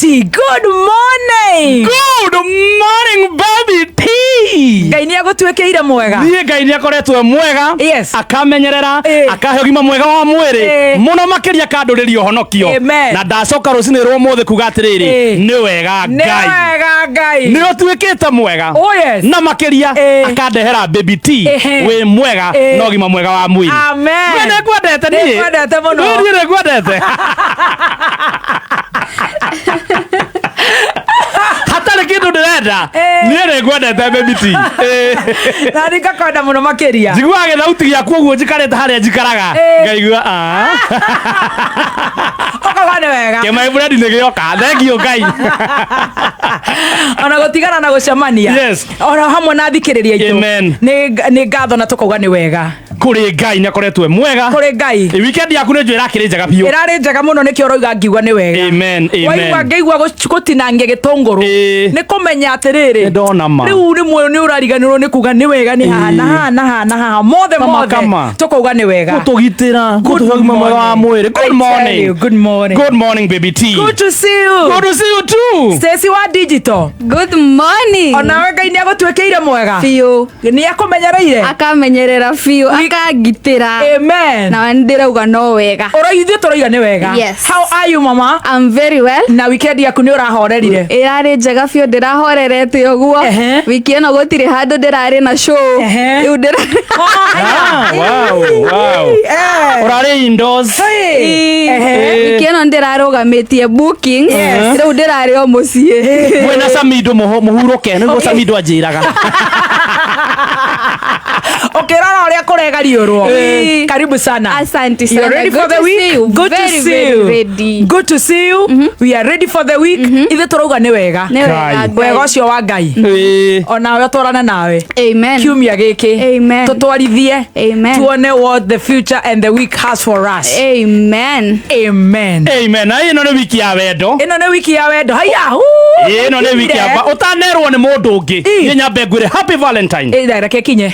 T, good morning. Good morning, baby T. Ngai nĩ agũtuĩkĩire mwega. Niĩ Ngai nĩ akoretwo e mwega. Yes. Akamenyerera, akahe ũgima mwega wa mwĩrĩ, mũno makĩria akandũrĩria ũhonokio. Amen. Na ndacoka rũcinĩ rwa ũmũthĩ kuga atĩrĩrĩ, nĩ wega Nĩ Ngai. wega Ngai. Nĩ ũtuĩkĩte mwega. Oh, yes. Na makĩria akandehera baby T wĩ mwega na ũgima mwega wa mwĩrĩ. Amen. We nĩ ngwendete niĩ. Nĩ ngwendete mũno. We niĩ nĩ ngwendete. Hatarĩ kĩndũ ndĩrenda. Niĩ nĩ ngwendete baby T. Na nĩ ngakwenda mũno makĩria. Njiguaga gĩthauti gĩaku ũguo njikarĩte harĩa njikaraga. Ngaigua ah. Ũkauga nĩ wega. Kĩmaĩ bread nĩ gĩoka. Thank you Ngai. Ona gũtigana na gũcemania. Yes. Ona hamwe na athikĩrĩria aitũ. Amen. Nĩ ngatho na tũkauga nĩ wega. Kũrĩ Ngai nĩ akoretwo e mwega. Kũrĩ Ngai. Weekend yaku nĩ njũĩ ĩrakĩrĩ njega biũ. Ĩrarĩ njega mũno nĩkĩo ũrauga ngiuga nĩ wega. Amen, amen. Waigua ngĩigua gũtinangia gĩtũngũrũ. Nĩ kũmenya atĩrĩrĩ. Nĩ ndona ma. Rĩu rĩmwe nĩ ũrariganĩrwo nĩ kuga nĩ wega nĩ haha na haha na haha na haha. Mothe Kama, mothe. kama. Tũkauga nĩ wega. Gũtũgitĩra, gũtũhe ũgima mwega wa mwĩrĩ. I Good tell morning. you, good morning. Good morning, baby T. Good to see you. Good to see you too. Stacy wa digital. Good morning. Onawe Ngai nĩ agũtuĩkĩire mwega. Biũ. Nĩ akũmenyereire. Akamenyerera biũ, akangitĩra. Amen. Na ndĩrauga no wega. Ithuĩ tũroiga nĩ wega. Yes. How are you, mama? I'm very well. Na weekend yaku nĩ ũrahorerire? Ĩrarĩ njega biũ, ndĩrahorerete ũguo. Wiki ĩno gũtirĩ handũ ndĩrarĩ na show. Rĩu ndĩra Ah, wow. Ũrarĩ indoors. Wiki ĩno ndĩrarũgamĩtie bookings. Yes. Rĩu ndĩrarĩ o mũciĩ. Mwĩna Samido mũhurũke nĩguo Samido anjĩraga. Ũkĩrora ũrĩa kũregariũrwo. Karibu sana. Asante You're sana. ready Good for the to week? see you. Good to Very, see very you. ready. Good to see you. We are ready for the week. Ithuĩ tũrauga nĩ wega. Nĩ wega, Ngai. Wega ũcio wa Ngai. Onawe ũtwarane nawe. Amen. Kiumia gĩkĩ. Amen. Tũtwarithie. Amen. Tuone what the future and the week has for us. Amen. Amen. Amen. Na ĩno nĩ wiki ya wendo. Ĩno nĩ wiki ya wendo. Haya. huu. Ĩno nĩ wiki ya ũtanerwo nĩ mũndũ ũngĩ. Niĩ nyambe ngwĩre happy Valentine. Reke kinye.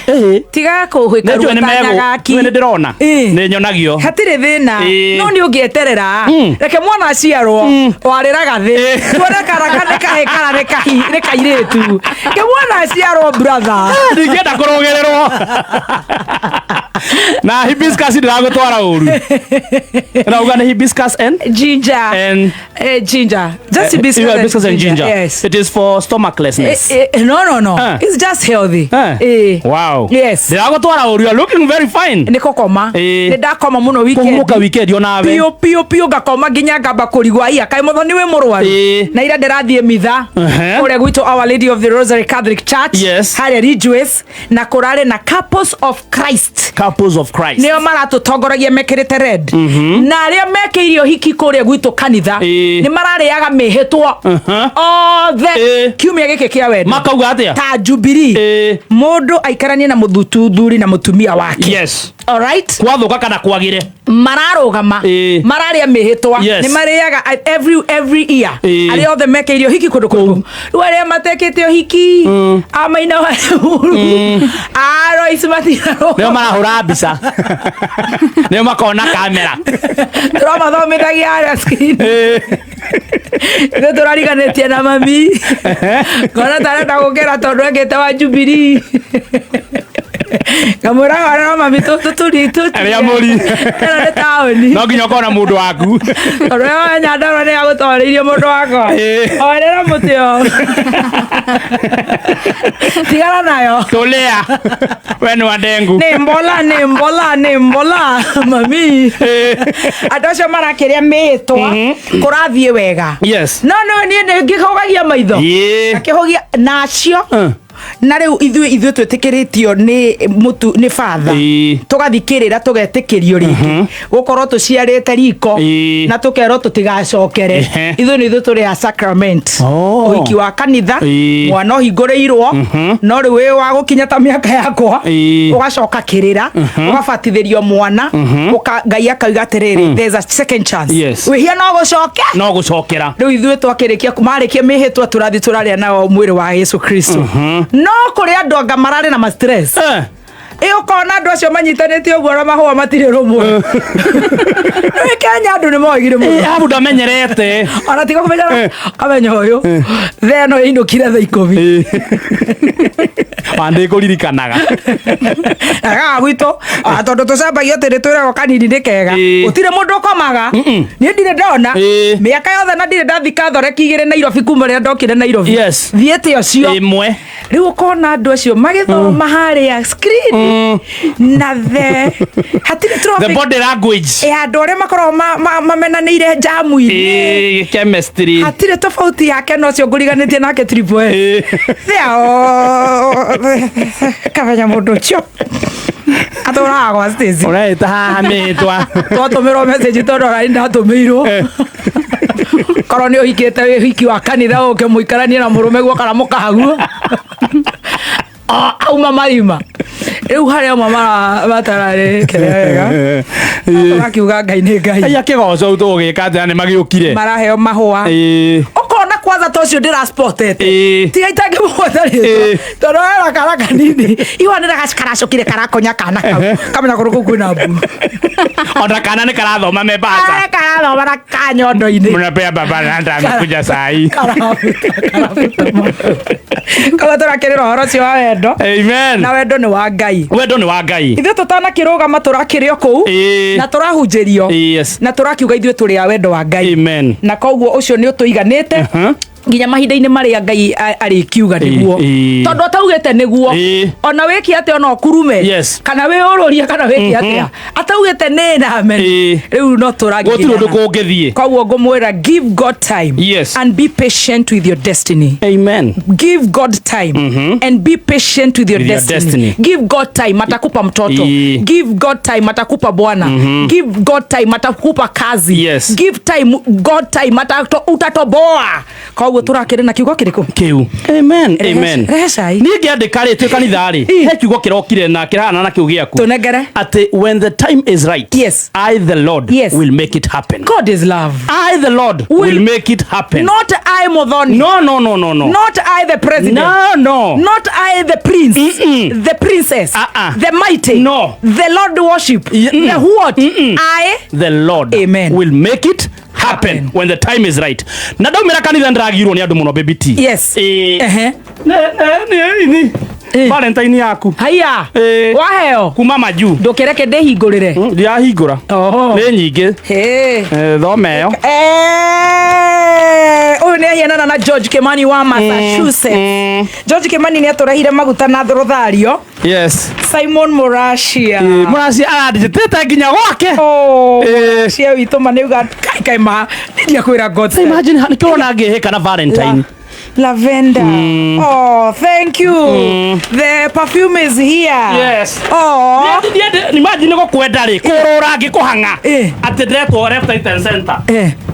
Tiga kũhĩka Nĩ njũĩ nĩ ruotanyagaki. megũ. Nĩ ndĩrona. Nĩ nyonagio. Hatirĩ thĩna. No nĩ ũngĩeterera. Reke mwana aciarwo warĩraga thĩ. Tuone karaka nĩ kahĩ kana nĩ kairĩtu. Ke mwana aciarwo, brother. Ndingĩenda kũrũgĩrĩrwo. Na hibiscus ndĩragũtwara ũru. Rauga nĩ hibiscus and ginger. And Ginger. Just hibiscus, hibiscus and ginger. Yes. It is for stomachlessness. No. It's just healthy. Wow. Yes. Ndĩragũtwara ũru. You are looking very fine. Nĩ kũkoma. Nĩ ndakoma mũno weekend. Kũhurũka weekend onawe. Piũ piũ piũ ngakoma nginya ngamba kũrigwo aiya kaĩ mũthoni wĩ mũrwaru. Na ira ndĩrathiĩ mitha kũrĩa gwitũ Our Lady of the Rosary Catholic Church. Yes. Harĩa Ridgeways na kũrarĩ na Couples of Christ. Couples of Christ. Nĩo maratũtongoragia mekĩrĩte red. Na arĩa mekĩire ũhiki kũrĩa gwitũ kanitha nĩ mararĩaga mĩhĩtwa othe kiumia gĩkĩ kĩa wendo. Makauga atĩa? Ta Jubilee. Mũndũ aikaranie na mũthuthuri na mũtumia wake. Yes. Alright? Kwathũka kana kwagĩre. Mararũgama mararĩa mĩhĩtwa. Yes. Nĩ marĩaga every year. Arĩa othe mekĩire ũhiki kũndũ kũrĩkũ. Rĩu arĩa matekĩte ũhiki amaina wa Aroici matirarũgama. Nĩo marahũra mbica. Nĩo makona kamera. Tũramathomithagia harĩa screen. Ithuĩ tũrariganĩtie na mami. Ngona tarenda gũkĩra tondũ ekĩte wa Jubilee. Ngamwĩra hora mami tũturi Arĩa mũri. Ĩno nĩ taũni. No nginya ũkorwo na mũndũ waku. Tondũ we Nyandarua nĩ agũtwarĩirie mũndũ wakwa. Oerera mũtĩ o. Tigana nayo. Tũlea. We nĩ wa ndengu. Nĩ mbola nĩ mbola nĩ mbola mami. Andũ acio marakĩrĩa mĩhĩtwa kũrathiĩ wega. Yes. No no niĩ nĩ ngĩhũgagia maitho. Ngakĩhũgia nacio. Na rĩu ithuĩ twĩtĩkĩrĩtio nĩ mũtu nĩ father tũgathikĩrĩra tũgetĩkĩrio rĩngĩ gũkorwo tũciarĩte riko na tũkerwo tũtigacokere. Ithuĩ nĩ ithuĩ tũrĩ a sacrament. Ũhiki wa kanitha mwana ũhingũrĩirwo no rĩu wĩ wa gũkinya ta mĩaka yakwa ũgacoka kĩrĩra ũgabatithĩrio mwana Ngai akauga atĩrĩrĩ, there's a second chance. Yes. Wĩhia no gũcoke No gũcokera. Rĩu ithuĩ twakĩrĩkia marĩkia mĩhĩtwa tũrathiĩ tũrarĩa nao mwĩrĩ wa Yesu Kristo. No kũrĩ andũ anga mararĩ na ma stress. Ĩ ũkona andũ acio manyitanĩte ũguo na mahũa matirĩ rũmwe. Nĩ Kenya andũ nĩ moigire mũno. Abu ndamenyerete. Ona tiga kũmenyera kamenya ũyũ thaa ĩno ĩinũkire thaa 10. Wandĩ kũririkanaga. Agaga gwitũ tondũ tũcambagio atĩ nĩ twĩragwo kanini nĩ kega. Gũtirĩ mũndũ ũkomaga. Niĩ ndirĩ ndona mĩaka yothe na ndirĩ ndathi kathoreki igĩrĩ Nairobi kuma rĩrĩa ndokire Nairobi. Thiĩte ũcio ĩmwe. Rĩu ũkona andũ acio magĩthoma harĩa screen na the hatirĩ the traffic body language. Ĩ andũ arĩa makoragwo mamenanĩire njamu-inĩ. Chemistry. Hatirĩ tofauti yake na ũcio ngũriganĩtie nake triple S. Kamenya mũndũ ũcio atũraga gwa Stacy. Ũreĩta haha mĩtwa. Twatũmĩrwo message tondũ ona nĩ ndatũmĩirwo korwo nĩ ũhikĩte wĩ hiki wa kanitha ũke mũikaranie na mũrũme guo kana mũkahaguo auma marima rĩu harĩa amwe matararĩ kĩrĩa wega tũgakiuga Ngai nĩ Ngai. Aya kĩgoco tũgũgĩka atĩa nĩ magĩũkire. Maraheo mahũa. Ũkona kwanza ta ũcio ndĩraspotete tiga itangĩmũgweta rĩtwa tondũ hena kana kanini iwanĩra karacokire karakonya kana kau kamenya kũrũ kũu kwĩna mbu. Ona kana nĩ karathoma me baca. Karathoma na kanyondo-inĩ. Mnapea baba nanda amekuja saa hii. Karabuta mũno. Koguo tũrakĩrĩra ũhoro ũcio wa wendo. Amen. Na wendo nĩ wa Ngai. Wendo nĩ wa Ngai. Ithuĩ tũtanakĩrũgama tũrakĩrĩ o kũu na tũrahunjĩrio na tũrakiuga ithuĩ tũrĩ a wendo wa Ngai. Amen. Na koguo ũcio nĩ ũtũiganĩte nginya mahinda-inĩ marĩa Ngai arĩkiuga nĩguo tondũ ataugĩte nĩguo ona wĩke atĩa ona ũkurume kana wĩũrũrie kana wĩke atĩa ataugĩte nĩ na amen rĩu no tũranginya. Gũtirĩ ũndũ kũngĩthiĩ. Koguo ngũmwĩra give God time and be patient with your destiny. Amen. Give God time and be patient with your With your destiny. destiny. Give God time atakupa mtoto. Give God time atakupa bwana. Give God time atakupa kazi. Give time God time utatoboa. Koguo tũrakĩrĩ na kiugo kĩrĩkũ? Kĩu. Amen. Amen. Rehe cai. Niĩ ngĩandĩka rĩ twĩ kanitha rĩ he kiugo kĩrokire na kĩrahana na kĩu gĩaku. Tũnengere. Atĩ when the time is right. I the Lord will make it happen. God is love. I the Lord will make it happen. Not I Muthoni. No, no, no, no, no. Not I the president. No, no. Not I the prince. The princess. The mighty. No. The Lord worship. The what? I the Lord Amen. will make it happen when the time is right. Na ndaumĩra kanitha ndĩragirwo nĩ andũ mũno baby T. Yes. Nĩ Valentine yaku. Haiya. Waheo. Kuma majuu. Ndũkĩreke ndĩhingũrĩre. Ndirahingũra. Nĩ nyingĩ. Thome ĩyo. Ũyũ nĩ ahianana na George Kimani wa Massachusetts. George Kimani nĩ atũrehire maguta na rũthario. Yes. Simon Muracia. Muracia arandĩtĩte nginya gwake. Muracia witũ ma nĩuga kai kai ma ndiakwĩra God. Imagine nĩkĩo ũrona ngĩhĩka na Valentine. Lavender. Oh, thank you. The perfume is here. Yes. Oh. Imagine gũkwenda rĩ kũrũra ngĩkũhang'a atĩ ndĩretwo left right and center.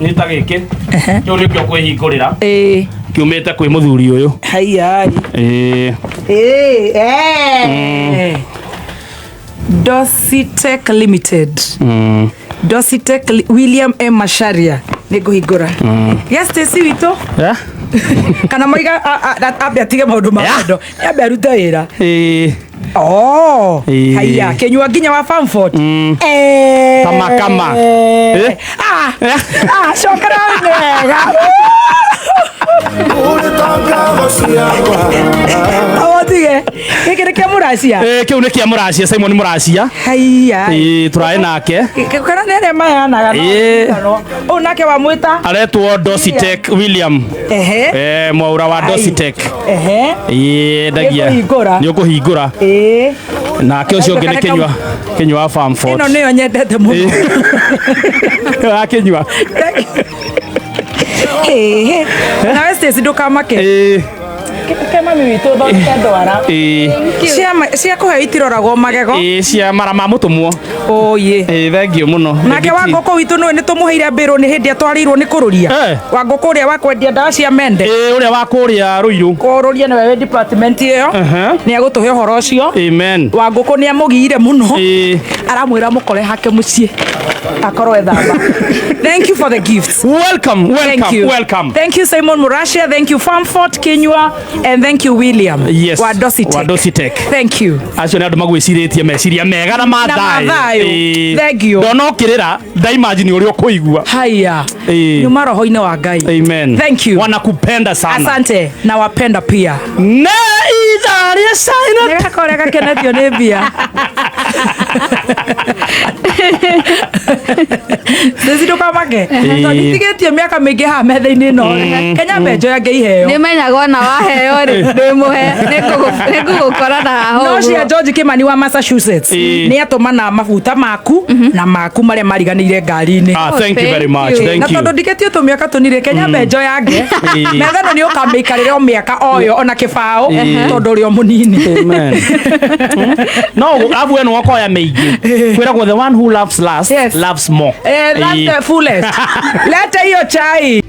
Nĩ ta gĩkĩ. Kĩu nĩkĩo kwĩhingũrĩra. Kiumĩte kwĩ mũthuri ũyũ. Haiya. Dositech Limited. Dositech William M Macharia. Nĩngũhingũra. Yes, Stacy witũ. Kana moiga ambe atige maũndũ ma wendo. Ambe arute wĩra. Oh. Haiya, kĩnyua nginya wa Famford. Kama kama. Ah. Ah, cokera nĩ wega. Awotige. Gĩkĩ nĩ kĩa Mũracia. Kĩu nĩ kĩa Mũracia, Simon Mũracia. Haiya. Tũrarĩ nake. Kana nĩ arĩa maheanaga. Ũyũ nake wamwĩta? Aretwo Dositech William. Mwaura wa Dositech. Ndagia. Nĩ Nĩ ũkũhingũra. Nake ũcio ũngĩ nĩ Kĩnyua. Kĩnyua wa Famford. Ĩno nĩyo nyendete mũno. Wa Kĩnyua. Nawe Stacy ndũkamake. Ke mami witũ thondeke ndwara. Cia kũheo itiroragwo magego. Cia mara ma mũtũmwo. Oye. Thank you mũno. Nake wa ngũkũ witũ nĩwe nĩ tũmũheire mbĩrũ nĩ hĩndĩ atwarĩirwo nĩ kũrũria. Wa ngũkũ ũrĩa wa kwendia ndawa cia mende. Ũrĩa wa kũrĩa Rũirũ. Kũrũria nĩwe wĩ department ĩyo. Nĩ egũtũhe ũhoro ũcio. Amen. Wa ngũkũ nĩ amũgiire mũno. Aramwĩra mũkore hake mũciĩ. Akorwo ethamba. Thank you for the gifts. Welcome, welcome, Thank you. welcome. Thank you Simon Muracia, thank you Famford Kinyua. And thank you, William. Yes. Wa Dositech. Wa Dositech. Thank you. Acio nĩ andũ magwĩcirĩtie meciria mega na Na mathayũ. Ĩĩ. Thank you. Ndona ũkĩrĩra ndaimagine ũrĩa ũkũigua. Haya. Ĩĩ. Nyuma roho-inĩ wa Ngai. Amen. Thank you. Wanakupenda sana. Asante, nawapenda pia. Ne ithaa rĩa China. Nĩgakorĩa gakenetio nĩ mbia. Ceci ndũkamake. Tondũ nditigĩtie mĩaka mĩingĩ haha metha-inĩ ĩno rĩ. Kenya mbe njoya ngĩiheo. Nĩ menyaga ona waheo rĩ, ndĩmũhe, nĩngũgũkora na haha No cia ũguo. George Kimani wa Massachusetts Ĩĩ. nĩ atũmana mabuta maku na maku marĩa mariganĩire ngari-inĩ. Ah, thank you very much. Thank you. Thank Na you. tondũ ndikĩtio tũmĩaka tũnirĩ, Kenya mbe njoya nge Ĩĩ. metha ĩno nĩ ũkamĩikarĩra o mĩaka oyo ona kĩbaũ tondũ ũrĩ o mũnini. Amen. No abu eno wakoya meingĩ kwĩragwo the one who loves last Yes. loves more. That's Ĩĩ. the fullest. Leta hiyo chai.